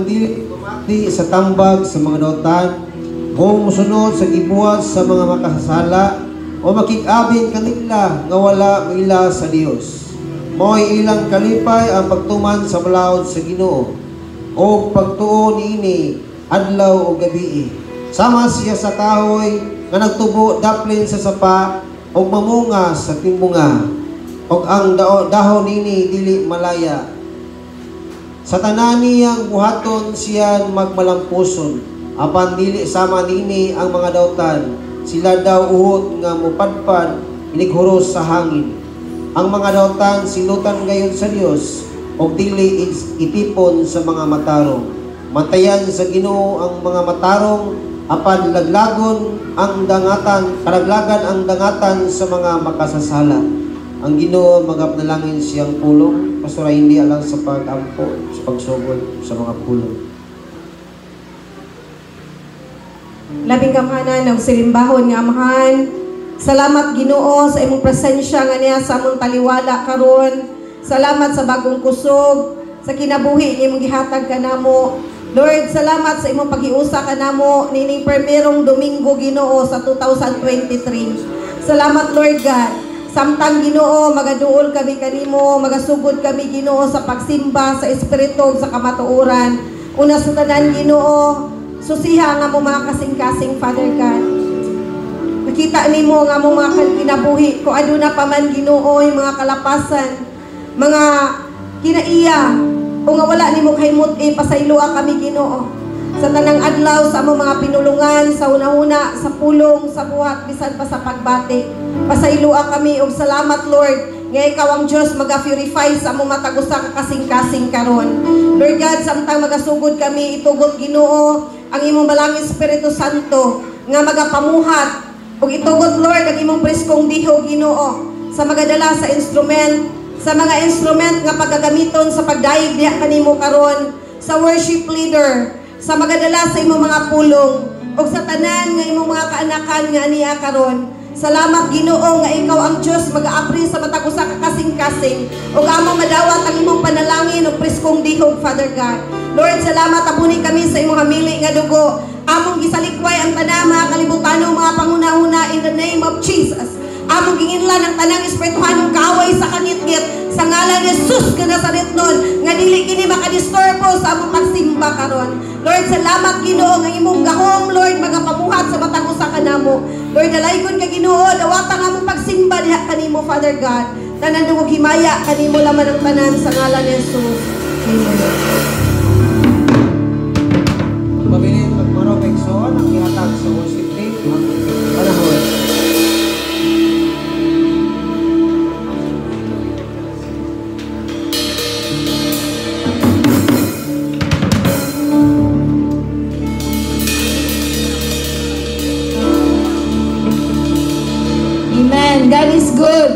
Ang dili mamati sa tambag sa mga dautan o musunod sa gibuhat sa mga makasasala o makig-abin kanila nga wala maila sa Dios. Mao'y ilang kalipay ang pagtuman sa balaod sa Ginoo o pagtuo niini adlaw o gabii. Sama siya sa kahoy nga nagtubo daplin sa sapa og mamunga sa timbunga og ang dahon niini dili malaya. Sa tanan niyang buhaton siya magmalampuson, apan dili sama niini ang mga dautan. Sila daw uhot nga mupadpad inighuros sa hangin. Ang mga dautan silutan gayud sa Dios og dili itipon sa mga matarong. Bantayan sa Ginoo ang mga matarong, apan laglagon ang dangatan, kalaglagan ang dangatan sa mga makasasala. Ang Ginoo magapanalangin siyang pulong, pastora hindi alang sa pag-ampo, sa pagsugod sa mga pulong. Labing gamhanan ng silimbahon nga Amahan. Salamat Ginoo sa imong presensya nga niya sa among taliwala karon. Salamat sa bagong kusog, sa kinabuhi nga imong gihatag kanamo. Lord, salamat sa imong paghiusa kanamo nining primerong Domingo Ginoo sa 2023. Salamat Lord God. Samtang Ginoo magaduol kami kanimo, magasugod kami Ginoo sa pagsimba sa espiritu ug sa kamatuoran. Una sa tanan Ginoo, susiha nga mo mga kasing-kasing Father God. Nakita nimo nga mo mga kinabuhi ko aduna pa man Ginoo yung mga kalapasan, mga kinaiya o nga wala nimo kahimut pasayloa kami Ginoo. Sa tanang adlaw sa among mga pinulungan, sa hunahuna, sa pulong, sa buhat, bisan pa sa pagbati. Pasayloa kami og salamat Lord nga ikaw ang Dios maga-purify sa among matag usa ka kasing-kasing karon. Lord God, samtang magasugod kami itugot Ginoo ang imong balangin Espiritu Santo nga magapamuhat ug itugot Lord ang imong preskong diho Ginoo sa magadala sa instrument, sa mga instrument nga pagagamiton sa pagdayeg diha kanimo karon, sa worship leader, sa magadala sa imong mga pulong ug sa tanan nga imong mga kaanakan nga aniya karon. Salamat Ginoo nga ikaw ang Dios magaabri sa matag usa ka kasing-kasing ug among madawat ang imong panalangin ug preskong dihog Father God. Lord, salamat abuni kami sa imong hamili nga dugo. Among gisalikway ang tanang mga kalibutano, mga panghuna-huna in the name of Jesus. Among ginginlan ang tanang espirituhanong kaaway sa kangitngit sa ngalan ni Jesus nga Nazaret nun, nga dili kini makadisturbo sa among pagsimba karon. Lord, salamat Ginoo nga imong gahom Lord magapamuhat sa matag usa kanamo. Lord, dalaygon ka Ginoo, dawata nga among pagsimba diha kanimo Father God. Tanan dungog himaya kanimo laman ang tanan sa ngalan ni Jesus. Amen. Pabilin pagmaro pekson ang gihatag sa worship team ang panahon. Amen. God is good.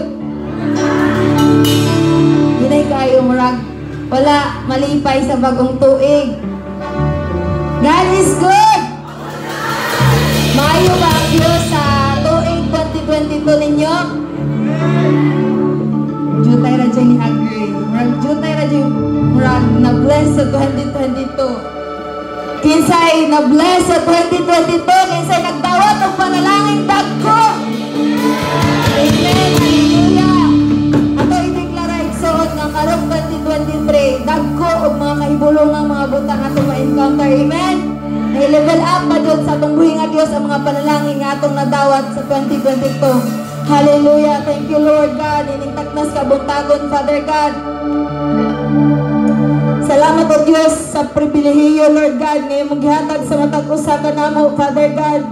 Hinay kayo murag wala malipay sa bagong tuig. God is good. Maayo ba ang Diyos sa tuig 2022 ninyo? Jutay ra dyan ni agree. Murag jutay ra dyan murag na-bless sa 2022. Kinsay na-bless sa 2022, kinsay nagdawat og panalangin dagko. Amen. Hallelujah. Ato ideklara igsoon nga karong 2023 dagko og mga kahibulongang mga butang ato ma-encounter. Amen. Na-level up pa jud sa atong buhi nga Dios ang mga panalangin nga atong nadawat sa 2022. Hallelujah. Thank you Lord God. Ining taknas ka buntagon Father God. Salamat o Dios sa pribilehiyo Lord God nga imong gihatag sa matag usa kanamo Father God.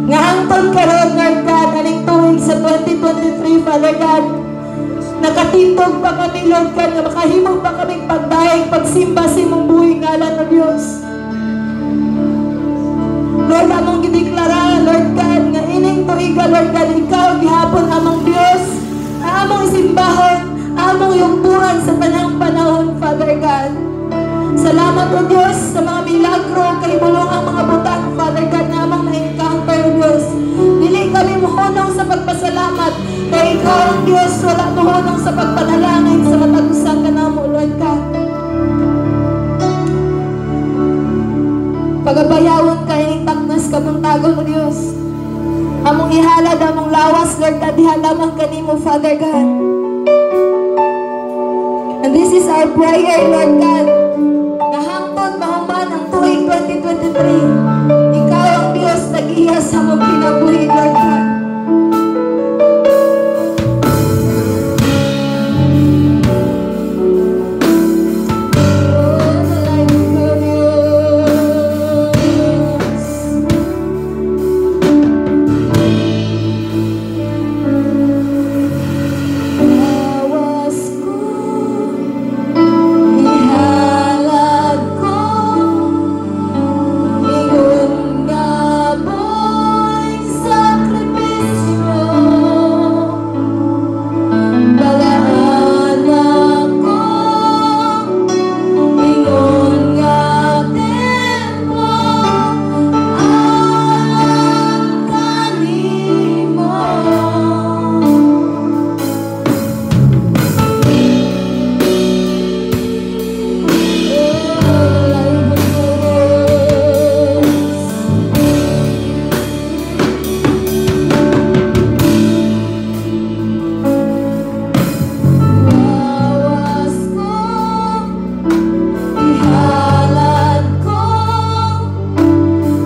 Nga hangtod karon Lord God aning tuig sa 2023 Father God. Nakatindog pa kami Lord God nga makahimo pa kami pagdayeg pagsimba sa imong buhi ngalan o Dios. Lord, among gideklara Lord God nga ining tuiga Lord God ikaw gihapon among Dios, among isimbahon, among yugbuhan sa tanang panahon Father God. Salamat o Dios sa mga milagro kahibulongang mga butang Father God nga among na-encounter Dios. Dili kami mohunong sa pagpasalamat kay ikaw ang Dios, wala mohunong sa pagpanalangin sa matag usa kanamo Lord God. Pagabayawon ka ining taknas kabuntagon o Dios. Among ihalad, among lawas, Lord God, diha lamang kanimo, Father God. And this is our prayer, Lord God, na hangtod mahuman ang tuig 2023, Ikaw ang Diyos nag-iya sa among kinabuhi, Lord God. Oh, malayo ka, Diyos. Lawas ko, ihalad ko, ingon nga buhing sakripisyo. Balaan ako, ingon nga templo, alang kanimo. Oh, malayo ka, Diyos. Lawas ko, ihalad ko,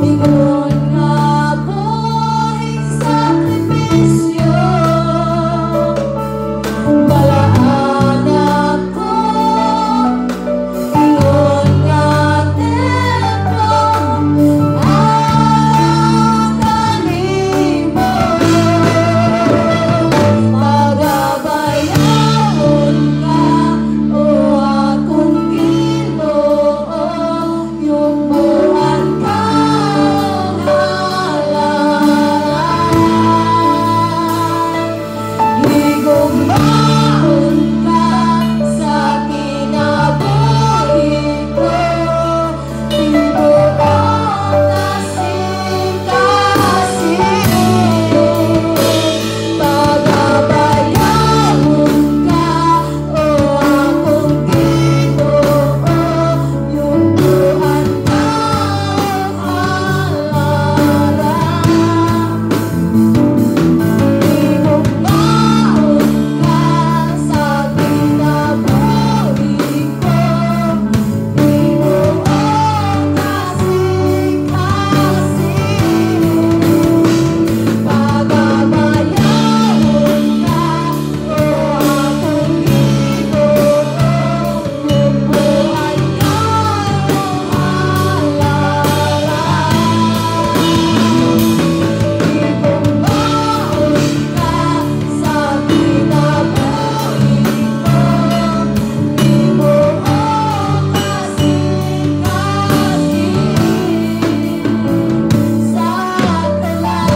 ingon nga buhing sakripisyo. Balaan ako, ingon nga templo, alang kanimo. Pagabayawon ka, o akong Ginoo, yugbuan ka og halaran. Higugmaon ka sa kinabuhi ko, tibuok kasing-kasing. Pagabayawon ka, o akong Ginoo, yugbuan ka og halaran. Higugmaon ka sa kinabuhi ko, tibuok kasing-kasing. Pagabayawon ka, o akong Ginoo, yugbuan ka og halaran. Higugmaon ka sa kinabuhi ko, tibuok kasing-kasing. Sa kalag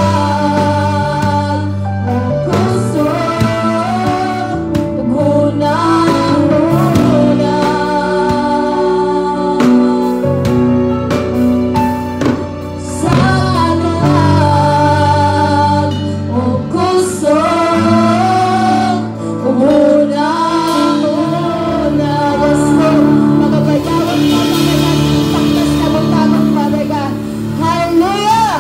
ug kusog ug hunahuna. Sa kalag ug kusog ug hunahuna. Yes, Lord. Pagabayawon ka, Father God. Taknas kabuntagon, Father God. Hallelujah!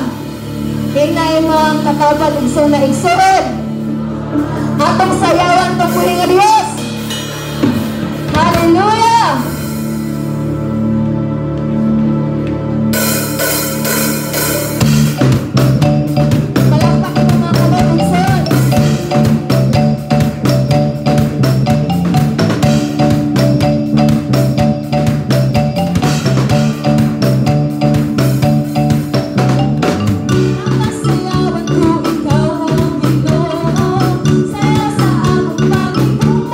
Kay na imong katawhan igsoon na igsoon. Atong sayawan tong buhi nga Dios. Hallelujah! Palakpakan ang mga kamay, igsoon. Nakasayawan ko ikaw ang Ginoo, saya sa akong pangikuha.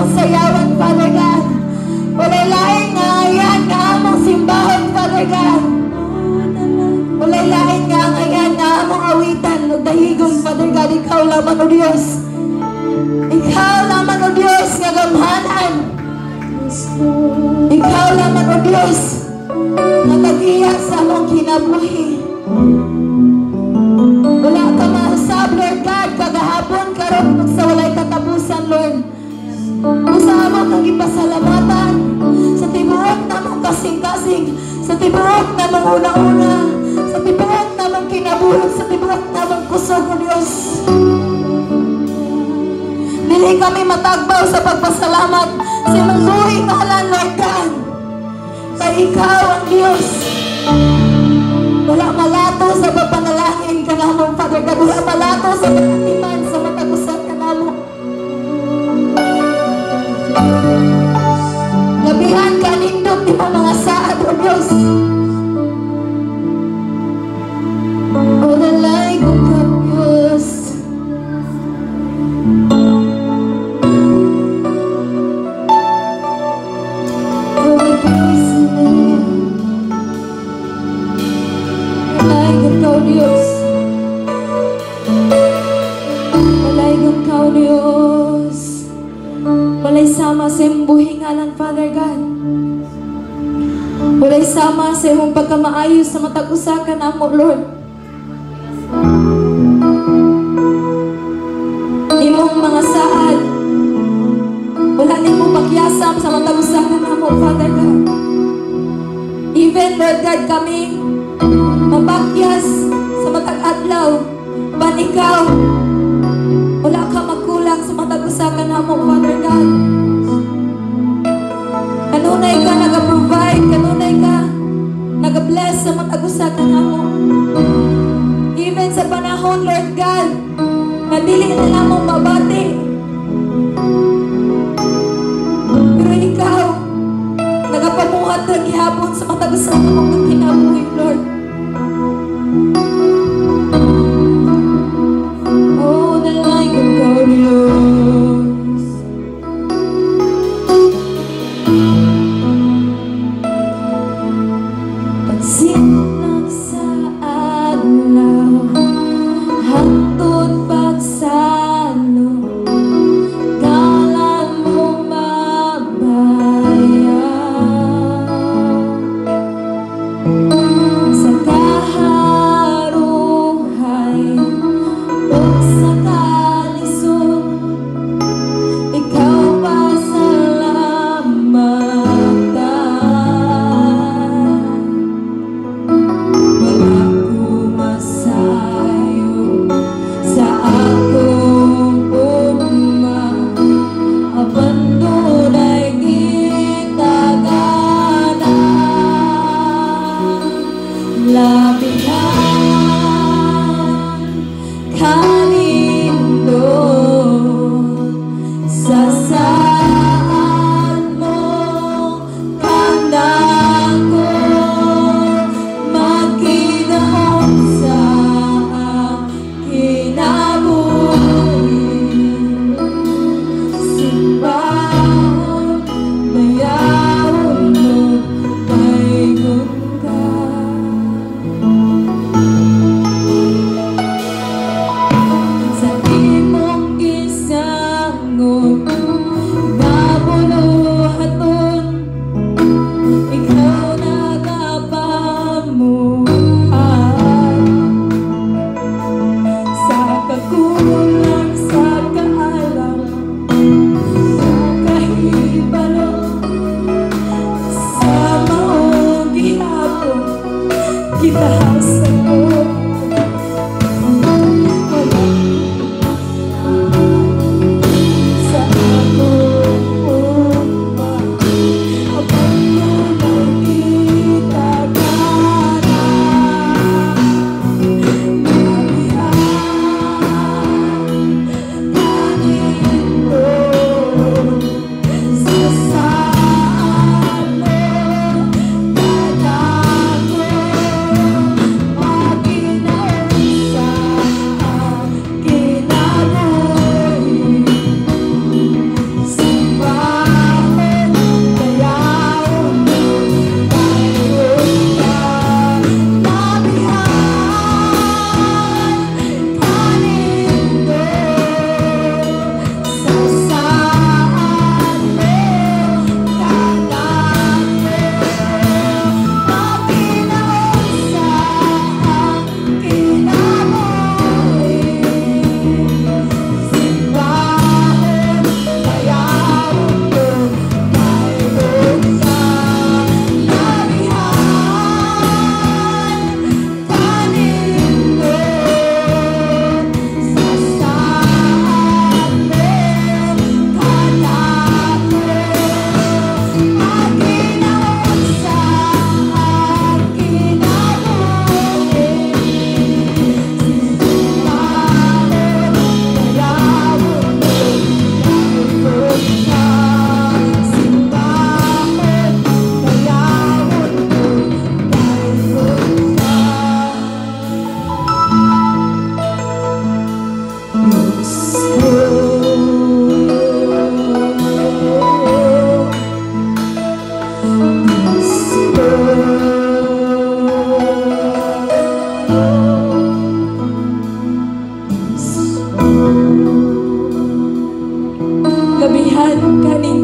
among sayawan, Father God. Walay lain nga angayan nga among simbahon, Father God. Walay lain nga angayan nga among awitan ug dahigon, Father God. Ikaw lamang, O Dios. Ikaw lamang, O Dios, nga gamhanan. Ikaw lamang, O Dios, nga tag-iya sa among kinabuhi. Wala ka mausab, Lord God, kagahapon, karon, ug sa walay katapusan, Lord. Usa amo kang ipasalamatan sa tibuok namong kasing-kasing, sa tibuok namong una-una, sa tibuok namong kinabuhi, sa tibuok namong kusog, O Dios. Dili kami matagbaw sa pagpasalamat sa imong buhi ngalan, Lord God. Kay ikaw ang Dios. Wala malato sa pagpanalangin kanamo, Father God. Wala malato sa pagkatiman sa matag usa kanamo. Labihan ka nindot imong mga saad, O Dios. O dalay ko ka, Diyos. O praise the name. Walay ka, Diyos. Walay ka, Diyos. Walay sama sa imong buhingalan, Father God. Walay sama sa imong pagkamaayo sa matag usa ka namo, Lord. Imong mga saad, wala nimo pakyasam sa matag usa ka namo, Father God. Even, Lord God, kami mapakyas sa matag adlaw, ban ikaw, wala ka magkulang sa matag usa ka namo, Father God. Kanunay ka nag-provide, kanunay ka nag-bless sa matag usa ka namo. Even sa panahon, Lord God, na dili na namong mabati, pero ikaw, nagapamuhat ra gihapon sa matag usa ka namong kinabuhi, Lord. Oh, nalay ka, Diyos. Pagsinag sa adlaw, hangtod pagsalo, ngalan mo mabayag. Sa kaharuhay ug sa kalisod, ikaw pasalamatan. Wala ko masayo sa akong ugma, apan dunay gitaganan. Labihan kanindot sa saad mo kanako, makinaon sa kinabuhi. Simbahon, dayawon mo, paygon ka.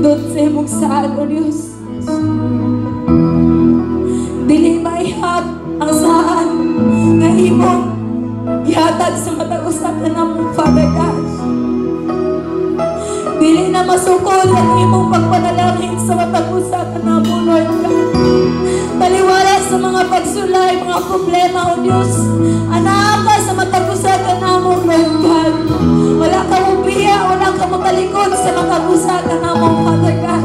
Mahinindot sa imong saad, O Diyos. Dili maihap ang saad nga imong gihatag sa matag usa kanamo, Father God. Dili na masukol ang imong pagpanalangin sa matag usa kanamo, Lord God. Taliwala sa mga pagsulay, mga problema, O Diyos. Anaa ka sa matag usa kanamo, Lord God. Wala ka mobiya, wala ka motalikod sa matag usa kanamo, Father God.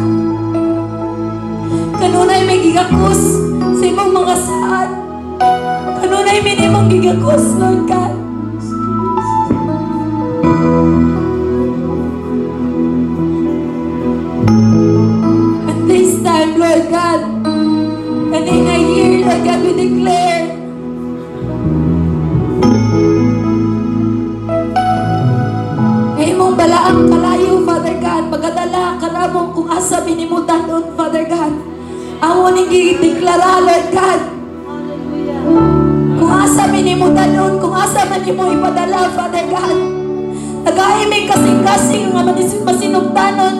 Kanunay may gigakos sa imong mga saad. Kanunay may imong gigakos, Lord God. At this time, Lord God, kaninga year, Lord God, we declare imong balaang kalayo, Father God, magadala kanamong kung asa minimutan doon, Father God. Amo ning gideklara, Lord God. Kung asa minimutan doon, kung asa man nimo ipadala, Father God. Tagay may kasing-kasing nga masinugtanon.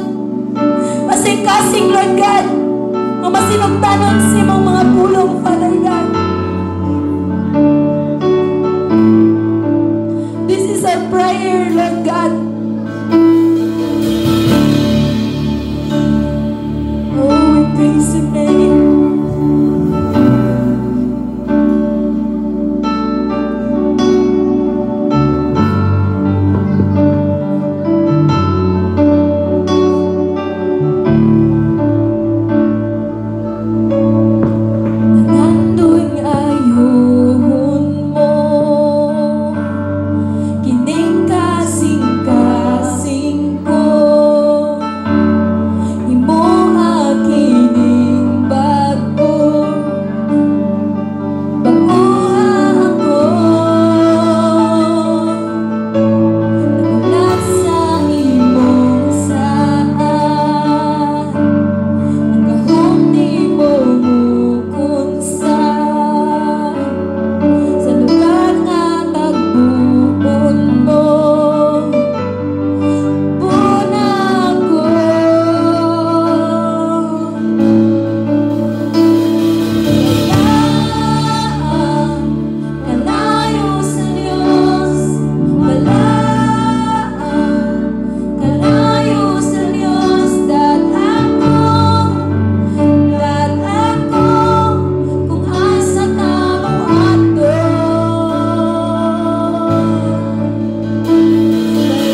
Kasing-kasing, Lord God, nga masinugtanon sa imong mga pulong, Father God. This is our prayer, Lord God. Oh, we praise your name. Nangandoy ayun mo, kining kasing-kasing ko, imo akining bag-o, bag-oha ako. Nagulat sa imong saad, ang gahom nimo mukunsa, sa lugar nga tagbuon mo, puna ko. Wala kalayo sa Diyos, wala kalayo sa Diyos, dat ako, kung asa ka moadto.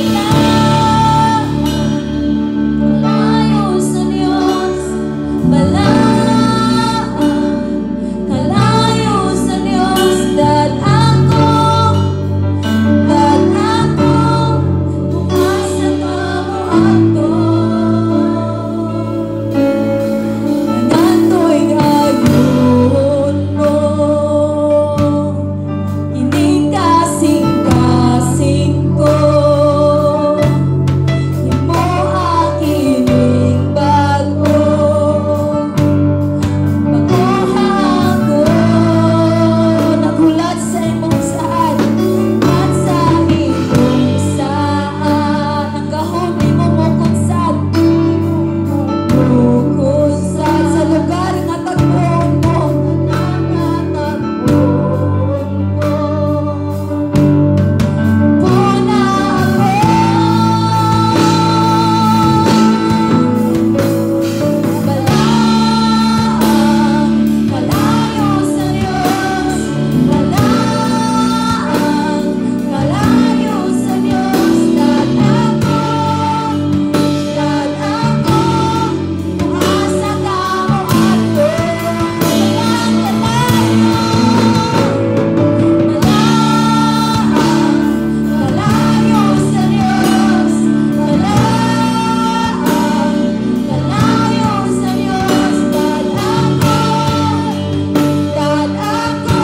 Wala kalayo sa Diyos, wala kalayo sa Diyos, dat ako, kung asa ka moadto. Nangandoy ayon mo, kining kasing-kasing ko, imo akining bag-o, bag-oha ako. Nagulat sa imong saad, at sa imong saad, ang gahom nimo mokunsad, mukunsad sa lugar nga tagbuon mo, Puna ako. Wala kalayo sa Diyos, wala kalayo sa Diyos, dat ako, kung asa ka moadto. Wala kalayo, wala kalayo sa Diyos, wala kalayo sa Diyos, dat ako,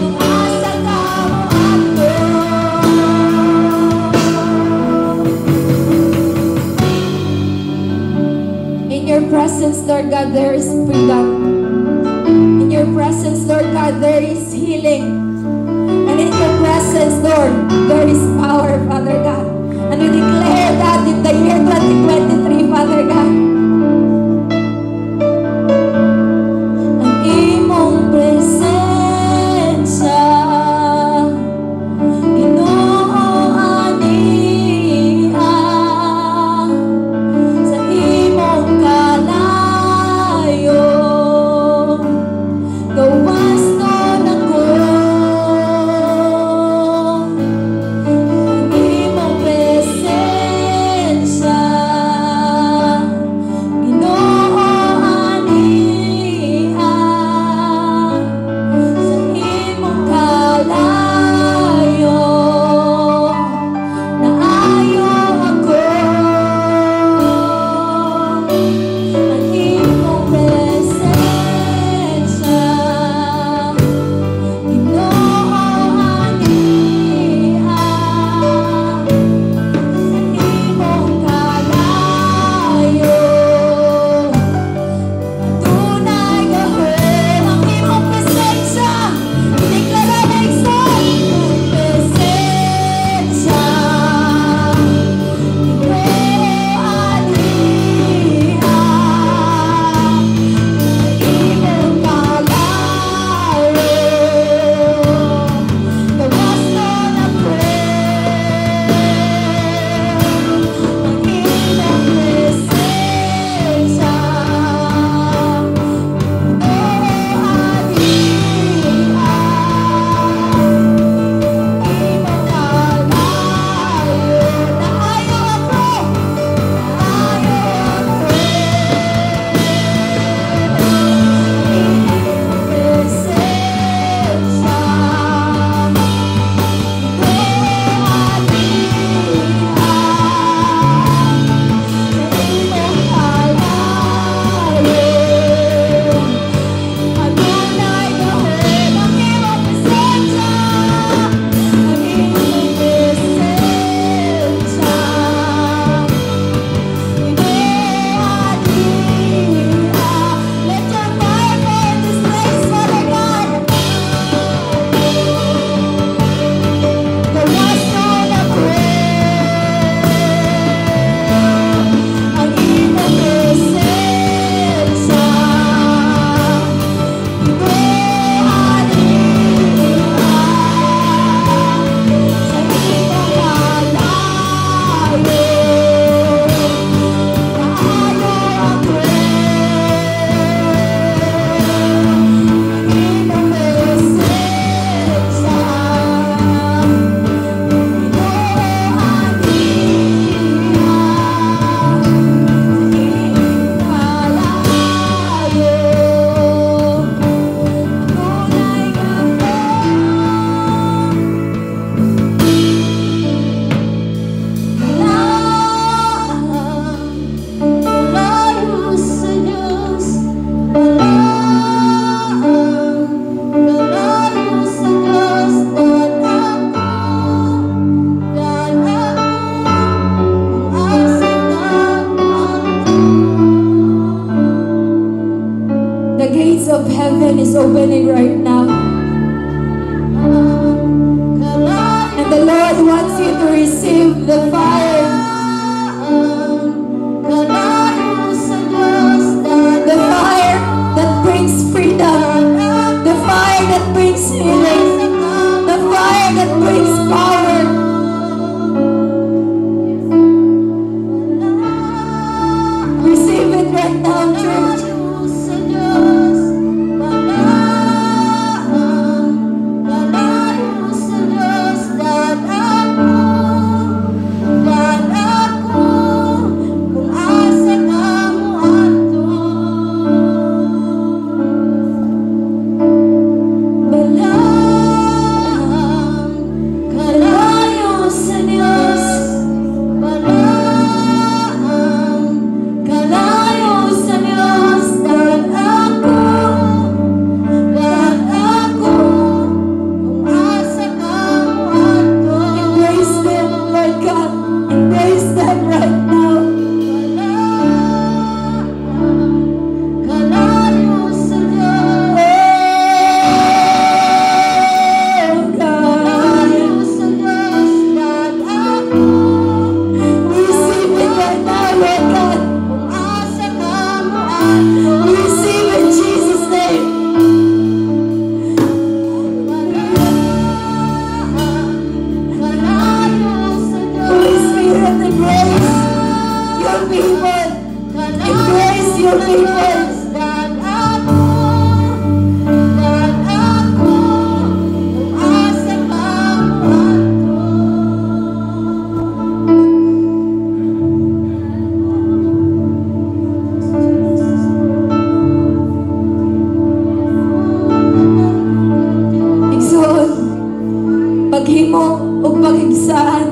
kung asa ka moadto. In your presence, Lord God, there is freedom. In your presence, Lord God, there is healing. And in your presence, Lord, there is power, Father God. And we declare that in the year 2023, Father God. Opening right now. And the Lord wants you to receive the fire. The fire that brings freedom. The fire that brings healing. The fire that brings power. Receive it right now, church. Embrace them, Lord God. Embrace them right now. Oh, God. Receive it right now, Lord God. Receive in Jesus' name. Holy Spirit, embrace your people. Embrace your people. Igsoon, paghimo og paghigsaan.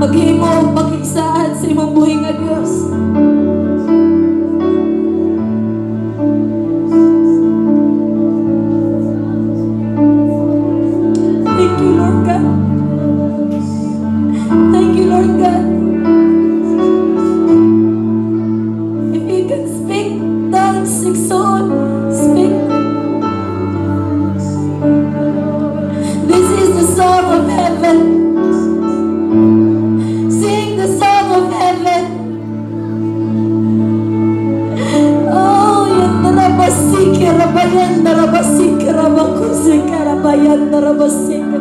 Paghimo og paghigsaan sa imong buhi nga Dios. Thank you, Lord God. Thank you, Lord God. If you can speak tongues, igsoon, speak. This is the song of heaven. Sing the song of heaven. Oh, yandarabasiki, rabayandarabasiki, rabakusiki, rabayandarabasiki.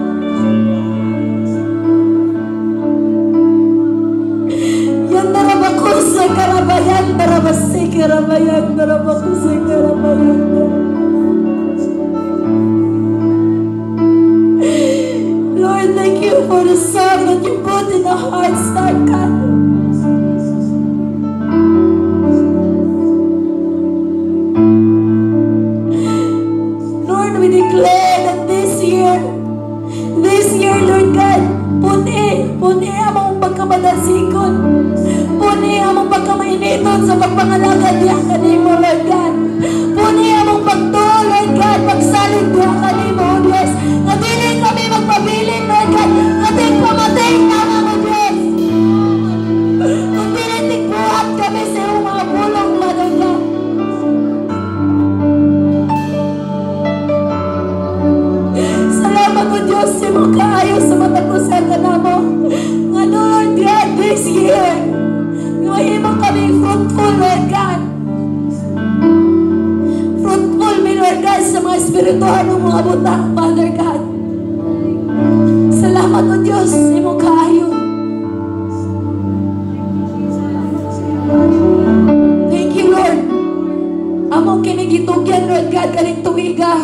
Yandarabakusiki, rabayandarabasiki, rabayandarabasiki, rabayandar. Lord, thank you for the song that you put in the hearts, Lord God. Lord, we declare that this year, Lord God, puni among pagkamadasikon, puni among pagkamainiton sa pagpangalaga diha kanimo, Lord God. Puni among pagtuo, Lord God, pagsalig diha kanimo, O Diyos. Nga dili kami magpabilin, Lord God, nga tigpamatay lamang, O Diyos. Kung dili tigbuhat kami sa iyong mga bulong, Father God. Salamat, O Diyos, sa imong kaayo sa matag usa kanamo. Nga, Lord God, this year, mahimo kami fruitful, Lord God. Fruitful mi, Lord God, sa mga espirituhan ng mga butang, Father God. Salamat, O Diyos, sa imong kaayo. Thank you, Lord. Among kinigitugyan, Lord God, kaning tuiga,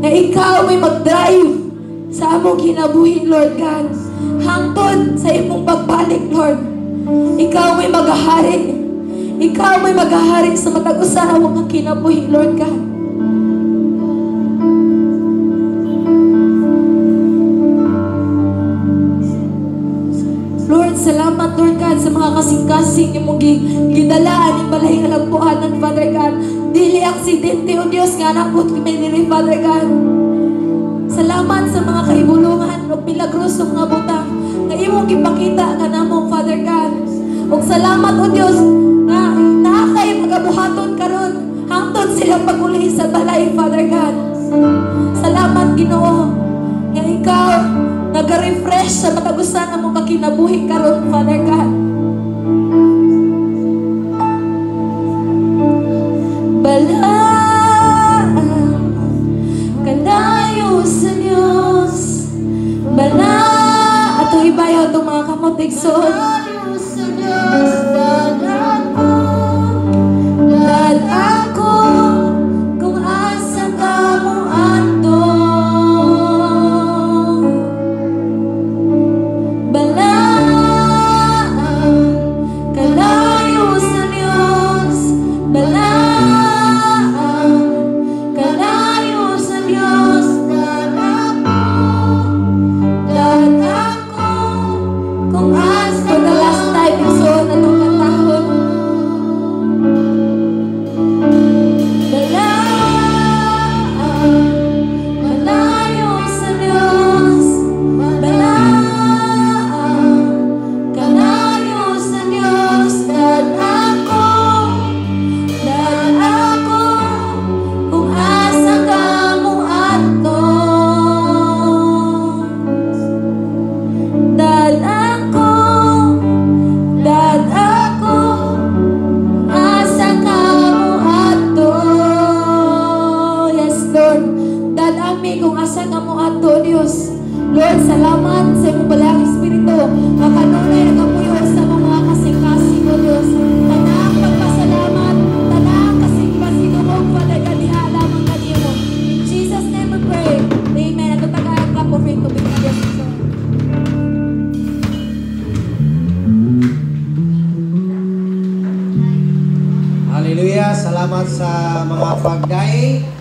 na ikaw may mag-drive sa among kinabuhi, Lord God. Hangtod sa imong pagbalik, Lord. Ikaw may maghahari. Ikaw may maghahari sa matag usa among kinabuhi, Lord God. Lord, salamat, Lord God, sa mga kasing-kasing imong gidala aning balay nga lampuanan, Father God. Dili aksidente, O Dios, nga nakot kami diri, Father God. Salamat sa mga kahibulungan ug milagroso mga butang nga imong gipakita kanamo, Father God. Ug salamat, O Dios, nga naa kay magabuhaton karon. Hangtod sila pag-uli sa balay, Father God. Salamat, Ginoo, nga ikaw nag-refresh sa matag usa nga mong kakinabuhi karon, Father God. Balaan kanayo sa Diyos, balaan ato ibayaw itong mga kamot, igsoon. Dad ako kung asa ka mo ato. Balaan kalayo sa Diyos, balaan kalayo sa Diyos. Dad ako kung asa. For the last time, igsoon atong kantahon. Balaan kalayo sa Diyos, balaan kalayo sa Diyos. Dad ako kung asa ka mo ato. Dad ako, asa ka mo ato. Yes, Lord. Dad ami kung asa ka mo ato, Diyos. Lord, salamat sa imong balaang Espiritu nga kanunay nagapuyo sa among mga kasing-kasing, O Diyos. Tanang pagpasalamat, tanang kasing-pasidungog, Father God, diha lamang kanimo. In Jesus' name we pray. Amen. Ato tagaan clap offering to be Diyos. Hallelujah. Salamat sa mga pagdaing.